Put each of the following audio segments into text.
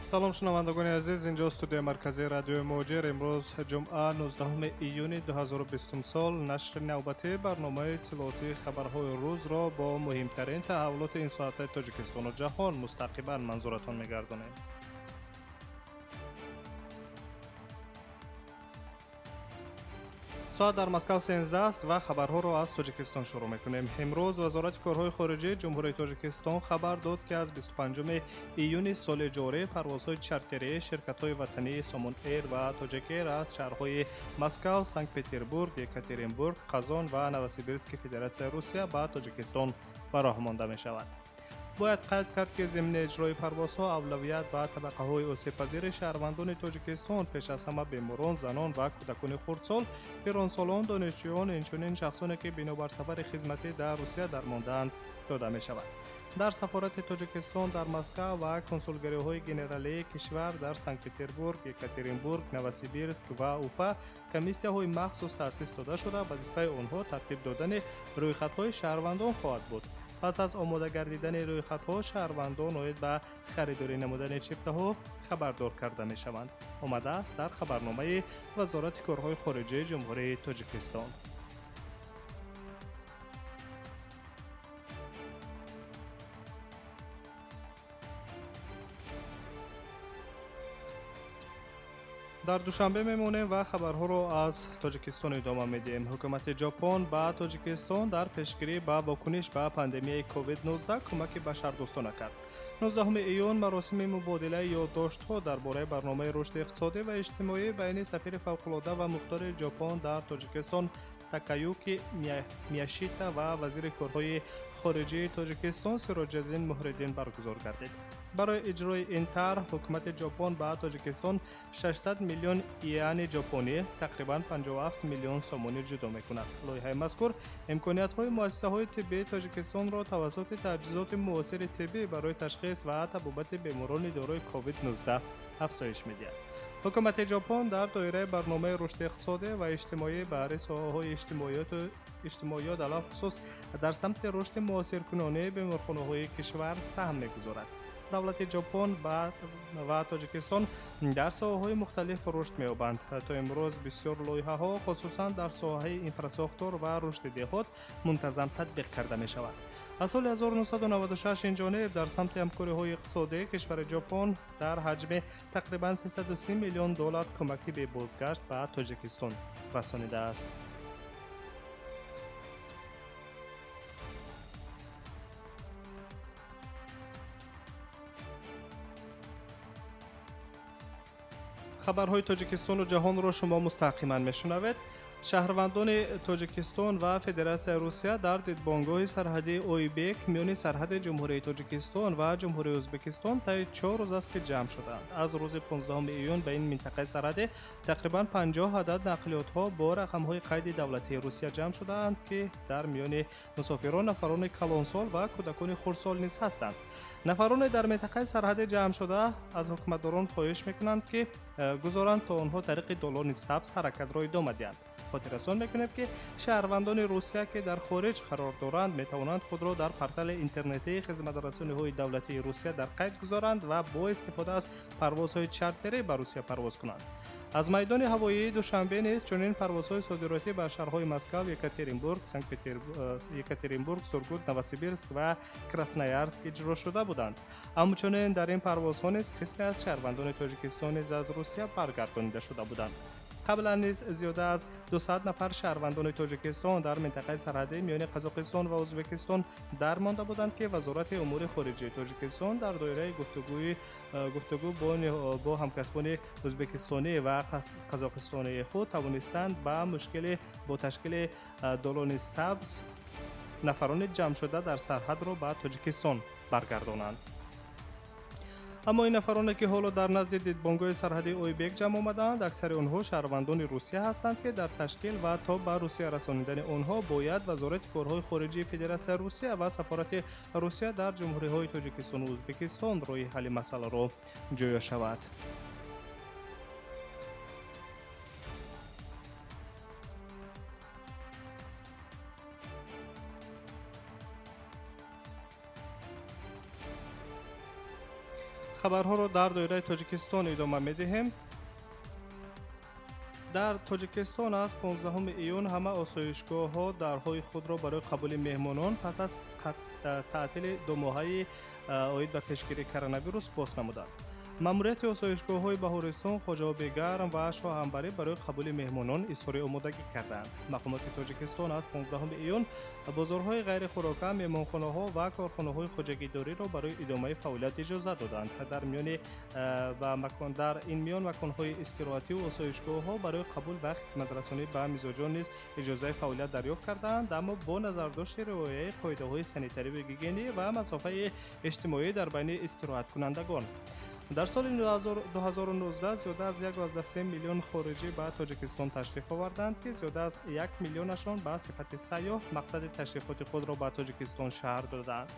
Салом, шунавандагони азиз, инҷо студияи марказии радиои Муҳоҷир. Имрӯз ҷумъа, 19 июни 2020 сол, нашри навбатии барномаи иттилоотии хабарҳои рӯзро бо муҳимтарин таҳаввулоти ин соатаи Тоҷикистону ҷаҳон мустақиман манзуратон мегардонем. Соат дар Москав 13 аст ва хабарҳоро аз Тоҷикистон шурӯъ мекунем. Имрӯз Вазорати корҳои хориҷии Ҷумҳурии Тоҷикистон хабар дод, ки аз 25 июни соли ҷорӣ парвозҳои чартерии ширкатҳои ватании Сомон Эйр ва Тоҷик Эйр аз шаҳрҳои Москав, Санкт-Петербург, Екатеринбург, Қазон ва Новосибирски Федератсияи Русия ба Тоҷикистон ба роҳ монда мешавад. Бояд қайд кард, ки зимни иҷрои парвозҳо авлавият ба табақаҳои осебпазири шаҳрвандони Тоҷикистон, пеш аз ҳама беморон, занон ва кӯдакони хурдсол, пиронсолон, донишҷӯён, инчунин шахсоне ки бинобар сафари хизматӣ дар Русия дармондаанд, дода мешавад. Дар сафорати Тоҷикистон дар Москав ва консулгариҳои генералии кишвар дар Санкт-Петербург, Екатеринбург, Новосибирск ва Уфа комиссияҳои махсус таъсис дода шуда, вазифаи онҳо тартиб додани рӯйхатҳои шаҳрвандон хоҳад буд. Пас аз омода гардидани рӯйхатҳо шаҳрвандон оид ба харидорӣ намудани чиптаҳо хабардор карда мешаванд. Омадааст дар хабарномаи Вазорати корҳои хориҷии Ҷумҳурии Тоҷикистон. Дар Душанбе мемонем ва хабарҳоро аз Тоҷикистон идома медиҳем. Ҳукумати Ҷопон ба Тоҷикистон дар пешгирӣ ба вокуниш ба пандемияи COVID-19 кӯмаки башардӯстона кард. 19 июн маросими мубодилаи ёддоштҳо дар бораи барномаи рушди иқтисодӣ ва иҷтимоӣ байни сафири фавқулода ва мухтори Ҷопон дар Тоҷикистон Такаюки Мияшита ва вазири корҳои хориҷии Тоҷикистон Сироҷиддин Муҳриддин баргузор гардид. Барои иҷрои ин тарҳ ҳукумати Ҷопон ба Тоҷикистон 600 миллион иани ҷопонӣ, тақрибан 57 миллион сомонӣ ҷудо мекунад. Лоиҳаи мазкур имкониятҳои муассисаҳои тиббии Тоҷикистонро тавассути таҷҳизоти муосири тиббӣ барои ташхис ва табобати беморони дорои COVID-19 афзоиш медиҳад. Ҳукумати Ҷопон дар доираи барномаи рушди иқтисодӣ ва иҷтимоӣ баҳри соҳаҳои иҷтимоиёт, алалхусус дар самти рушди муосиркунонии беморхонаҳои кишвар саҳм мегузорад. Давлати Ҷопон ва Тоҷикистон дар соҳаҳои мухталиф рушд меёбанд. То имрӯз бисёр лоиҳаҳо, хусусан дар соҳаи инфрасохтор ва рушди деҳот, мунтазам татбиқ карда мешавад. Аз соли 1996 инҷониб дар самти ҳамкориҳои иқтисодӣ кишвари Ҷопон дар ҳаҷми тақрибан 330 миллион доллар кӯмаки бебозгашт ба Тоҷикистон расонидааст. Хабарҳои Тоҷикистону ҷаҳонро шумо мустақиман мешунавед. Шаҳрвандони Тоҷикистон ва Федератсияи Русия дар дидбонгоҳи сарҳадии Ойбек миёни сарҳади Ҷумҳурии Тоҷикистон ва Ҷумҳурии Ӯзбекистон таи 4 рӯз аст, ки ҷамъ шудаанд. Аз рӯзи 15 июн ба ин минтақаи сарҳадӣ тақрибан 50 адад нақлиётҳо бо рақамҳои қайди давлатии Русия ҷамъ шудаанд, ки дар миёни мусофирон нафарони калонсол ва кӯдакони хурдсол низ ҳастанд. Нафароне дар минтақаи сарҳадӣ ҷамъшуда аз ҳукуматдорон хоҳиш мекунанд, ки гузоранд то онҳо тариқи долони сабз ҳаракатро идома диҳанд. Хотиррасон мекунем, ки шаҳрвандони Русия, ки дар хориҷ қарор доранд, метавонанд худро дар портали интернетии хизматрасониҳои давлатии Русия дар қайд гузоранд ва бо истифода аз парвозҳои чартерӣ ба Русия парвоз кунанд. Аз майдони ҳавоии Душанбе низ чунин парвозҳои содиротӣ ба шаҳрҳои Москав, Екатеринбург, Екатеринбург, Сургут, Новосибирск ва Красноярск иҷро шуда буданд. Ҳамчунин дар ин парвозҳо низ қисме аз шаҳрвандони Тоҷикистон низ аз Русия баргардонида шуда буданд. Қаблан низ зиёда аз 200 нафар шаҳрвандони Тоҷикистон дар минтақаи сарҳадӣ миёни Қазоқистон ва Ӯзбекистон дармонда буданд, ки Вазорати умури хориҷии Тоҷикистон дар доираи гуфтугӯ бо ҳамкасбони ӯзбекистонӣ ва қазоқистонии худ тавонистанд ба мушкили бо ташкили долони сабз нафарони ҷамъшуда дар сарҳадро ба Тоҷикистон баргардонанд. Аммо ин нафароне, ки ҳоло дар назди дидбонгоҳи сарҳадии Ойбек ҷамъ омадаанд, аксари онҳо шаҳрвандони Русия ҳастанд, ки дар ташкил ва то ба Русия расонидани онҳо бояд Вазорати корҳои хориҷии Федератсияи Русия ва сафорати Русия дар ҷумҳуриҳои Тоҷикистону Ӯзбекистон роҳи ҳалли масъаларо ҷӯё шавад. Хабарҳоро дар доираи Тоҷикистон идома медиҳем. Дар Тоҷикистон аз 15 июн ҳама осоишгоҳҳо дарҳои худро барои қабули меҳмонон пас аз таътили думоҳаи оид ба пешгирии коронавирус боз намуданд. Маъмурияти осоишгоҳҳои Баҳористон, Хоҷаоби Гарм ва Шоҳанбарӣ барои қабули меҳмонон изҳори омодагӣ карданд. Мақомоти Тоҷикистон аз 15 июн бозорҳои ғайрихӯрока, меҳмонхонаҳо ва корхонаҳои хоҷагидориро барои идомаи фаъолият иҷозат доданд. Дар ин миён маконҳои истироҳативу осоишгоҳҳо барои қабул ва хизматрасонӣ ба мизоҷон низ иҷозаи фаъолият дарёфт карданд, аммо бо назардошти риояи қоидаҳои санитариву гигиенӣ ва масофаи иҷтимоӣ дар байни истироҳаткунандагон. Дар соли 2019 зиёда аз 1,3 миллион хориҷӣ ба Тоҷикистон ташриф оварданд, ки зиёда аз 1 миллионашон ба сифати сайёҳ мақсади ташрифоти худро ба Тоҷикистон шаҳр доданд.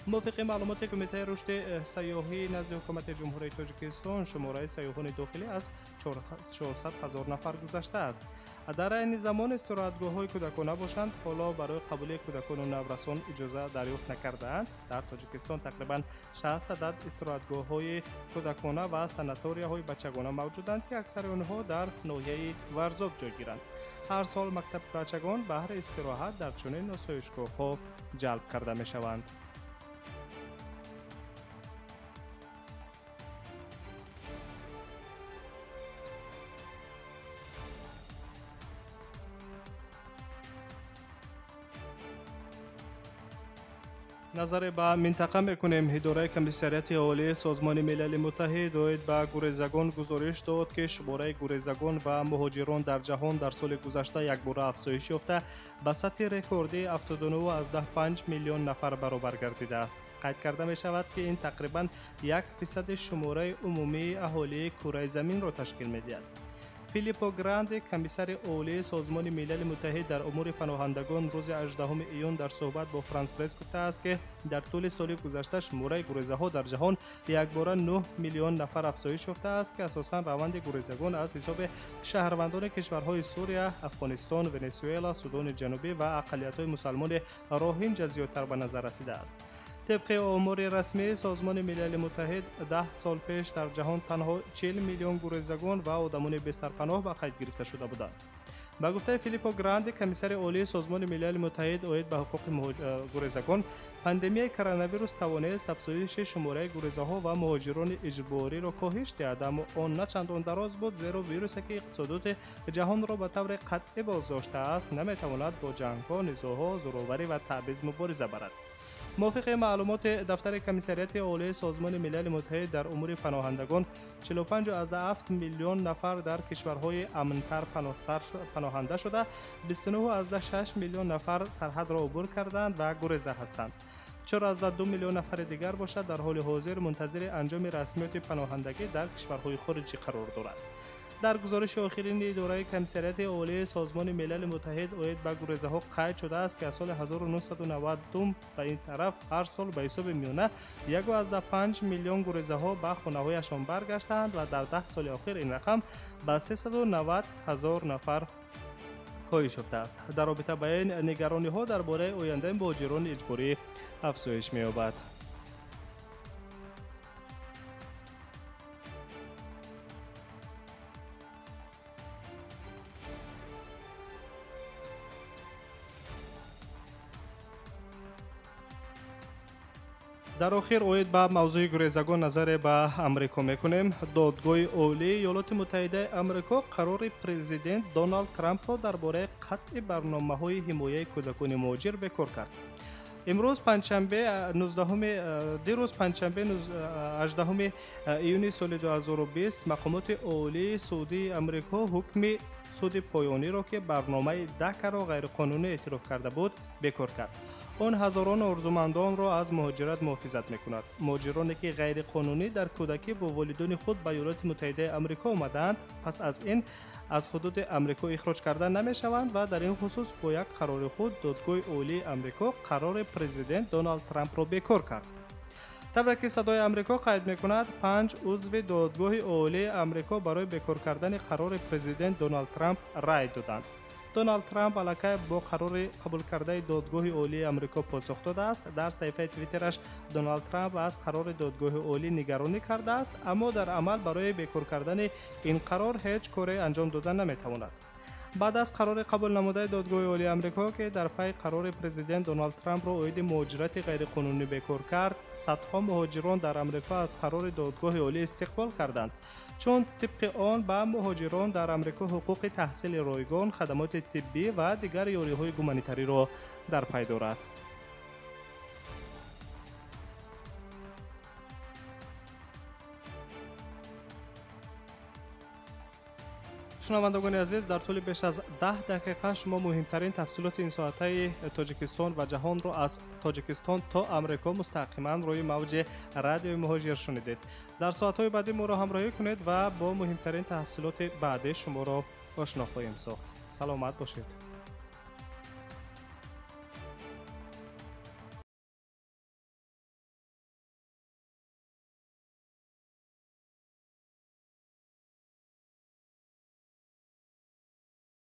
Мувофиқи маълумоти Кумитаи рушди сайёҳии назди Ҳукумати Ҷумҳурии Тоҷикистон, шумораи сайёҳони дохилӣ аз 400 ҳазор нафар гузаштааст. Дар айни замон истироҳатгоҳҳои кӯдакона бошанд, ҳоло барои қабули кӯдакону наврасон иҷоза дарёфт накардаанд. Дар Тоҷикистон тақрибан 60 адад истироҳатгоҳҳои кӯдакона ва санаторияҳои бачагона мавҷуданд, ки аксари онҳо дар ноҳияи Варзоб ҷойгиранд. Ҳар сол мактаббачагон баҳри истироҳат дар чунин осоишгоҳҳо ҷалб карда мешаванд. Назаре ба минтақа мекунем. Идораи Комиссариати Олии Созмони Милали Муттаҳид оид ба гурезагон гузориш дод, ки шумораи гурезагон ва муҳоҷирон дар ҷаҳон дар соли гузашта якбора афзоиш ёфта ба сатҳи рекордии 79,5 миллион нафар баробар гардидааст. Қайд карда мешавад, ки ин тақрибан 1% шумораи умумии аҳолии кураи заминро ташкил медиҳад. Филиппо Гранди, комиссари Олии Созмони Милали Муттаҳид дар умури паноҳандагон, рӯзи 18 июн дар суҳбат бо Франс Пресс гуфтааст, ки дар тӯли соли гузашта шумораи гурезаҳо дар ҷаҳон якбора 9 миллион нафар афзоиш ёфтааст, ки асосан раванди гурезагон аз ҳисоби шаҳрвандони кишварҳои Сурия, Афғонистон, Венесуэла, Судони Ҷанубӣ ва ақаллиятҳои мусалмони роҳинҷа зиёдтар ба назар расидааст. Тибқи омори расмии Созмони Милали Муттаҳид, 10 сол пеш дар ҷаҳон танҳо 40 миллион гурезагон ва одамони бесарпаноҳ ба қайд гирифта шуда буданд. Ба гуфтаи Филиппо Гранди, комиссари Олии Созмони Милали Муттаҳид оид ба ҳуқуқи гурезагон, пандемияи коронавирус тавонист афзоиши шумораи гурезаҳо ва муҳоҷирони иҷбориро коҳиш диҳад, аммо он на чандон дароз буд, зеро вирусе ки иқтисодиёти ҷаҳонро ба таври қатъӣ боздоштааст, наметавонад бо ҷангҳо, низоъҳо, зӯроварӣ ва таъбиз мубориза барад. Мувофиқи маълумоти Дафтари Комиссариати Олии Созмони Милали Муттаҳид дар умури паноҳандагон, 45,7 миллион нафар дар кишварҳои амнтар паноҳанда шуда, 29,6 миллион нафар сарҳадро убур карданд ва гуреза ҳастанд. 4,2 миллион нафари дигар бошад, дар ҳоли ҳозир мунтазири анҷоми расмиёти паноҳандагӣ дар кишварҳои хориҷӣ қарор дорад. Дар гузориши охирини идораи Комиссариати Олии Созмони Милали Муттаҳид оид ба гурезаҳо қайд шудааст, ки аз соли 1992 ба ин тараф ҳар сол ба ҳисоби миёна 1,5 миллион гурезаҳо ба хонаҳояшон баргаштаанд ва дар 10 соли охир ин рақам ба 390 ҳазор нафар коҳиш ёфтааст. Дар робита ба ин нигарониҳо дар бораи ояндаи муҳоҷирони иҷборӣ афзоиш меёбад. Дар охир оид ба мавзӯи гурезагон назаре ба Амрико мекунем. Додгоҳи Олии Иёлоти Муттаҳидаи Амрико қарори президент Доналд Трампро дар бораи қатъи барномаҳои ҳимояи кӯдакони муҳоҷир бекор кард. Имрӯз панҷшанбе дирӯз панҷшанбе 18 июни соли 2020 мақомоти Олии Судии Амрико ҳукми суди поёниро, ки барномаи Дакаро ғайриқонунӣ эътироф карда буд, бекор кард. Он ҳазорон орзумандонро аз муҳоҷират муҳофизат мекунад. Муҳоҷироне, ки ғайриқонунӣ дар кӯдакӣ бо волидони худ ба Иёлоти Муттаҳидаи Амрико омадаанд, пас аз ин аз ҳудуди Амрико ихроҷ карда намешаванд ва дар ин хусус бо як қарори худ Додгоҳи Олии Амрико қарори президент Доналд Трампро бекор кард. Тавре ки Садои Амрико қайд мекунад, 5 узви Додгоҳи Олии Амрико барои бекор кардани қарори президент Доналд Трамп рай доданд. Доналд Трамп аллакай бо қарори қабулкардаи Додгоҳи Олии Амрико посух додааст. Дар саҳифаи Твиттераш Доналд Трамп аз қарори Додгоҳи Олӣ нигаронӣ кардааст, аммо дар амал барои бекор кардани ин қарор ҳеҷ коре анҷом дода наметавонад. Баъд аз қарори қабул намудаи Додгоҳи Олии Амрико, ки дар пай қарори президент Доналд Трампро оиди муҳоҷирати ғайриқонунӣ бекор кард, садҳо муҳоҷирон дар Амрико аз қарори Додгоҳи Олӣ истиқбол карданд, чун тибқи он ба муҳоҷирон дар Амрико ҳуқуқи таҳсили ройгон, хадамоти тиббӣ ва дигар ёриҳои гуманитариро дар пай дорад. Шунавандагони азиз, дар тӯли беш аз 10 дақиқа шумо муҳимтарин тафсилоти ин соатаи Тоҷикистон ва ҷаҳонро аз Тоҷикистон то Амрико мустақиман рӯи мавҷи Радиои Муҳоҷир шунидед. Дар соатҳои баъдӣ моро ҳамроҳӣ кунед ва бо муҳимтарин тафсилоти баъдӣ шуморо ошно хоҳем сохт. Саломат бошед.